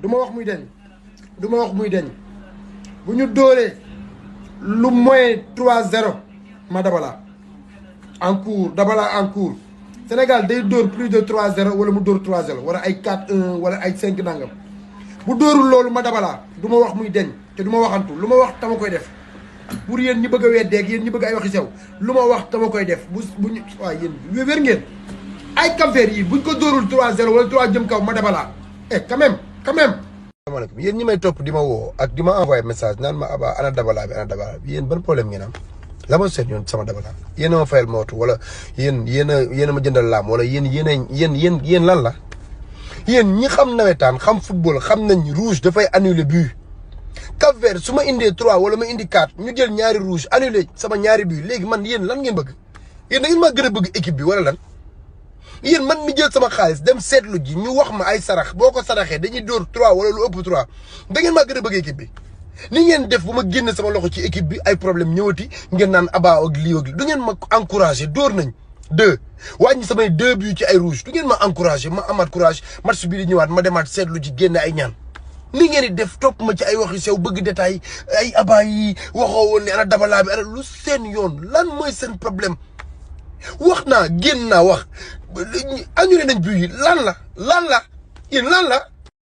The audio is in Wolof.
du ma wax muy deñ du ma wax muy deñ bu ñu dóoree lu moins 3-0 ma Dabala en cours Dabala en cours Sénégal day dóor plus de 3-0 wala mu dóor 3-0 wala ay 4-1 wala ay 5 nangam bu dóorul loolu ma Dabala du ma wax muy deñ te du ma waxantu lu ma wax tama koy def pour yéen ñi bëgg a weddeeg yéen ñi bëgg ay waxi sew lu ma wax tama koy def buñu waaw yéen wér ngeen ay Cap-Vert yi buñ ko dóorul 3-0 wala 3 jëm kaw ma Dabala quand même asalaamaaleykum yéen ñi may topp di ma woo ak di ma envoyé message naan ma Aba ana Dabala bi yéen ban problème ngeen am la ma seet yoon sama Dabala yéen a ma fayal mootu wala yéen a ma jëndal laam wala yéen lan la yéen ñi xam nawetaan xam football xam nañ rouge dafay annuler but Cap-Vert su ma indee 3 wala ma indi 4 ñu jël ñaari rouge annuler sama ñaari but léegi man yéen lan ngeen bëgg yéen da ngeen maa gën a bëgg équipe bi wala lan yéen man mi jël sama xaalis dem seetlu ji ñu wax ma ay sarax boo ko saraxee dañuy dóor 3 wala lu ëpp 3 da ngeen maa gën a bëgg équipe bi ni ngeen def bu ma génn sama loxo ci équipe bi ay problème ñëwati ngeen naan Aba ak lii ak lii du ngeen ma encouragé dóor nañ 2 wàññi samay 2 buts ci ay rouge du ngeen ma encouragé ma amaat courage match bii di ñëwaat ma demaat seetlu ji génne ay ñaan ni ngeen di def topp ma ci ay wax yu sew bëgg détail ay Aba yi waxoo woon ne ana Dabala bi ana lu seen yoon lan mooy seen problème wax naa génn naa wax annulé nañ but yi lan la yéen lan la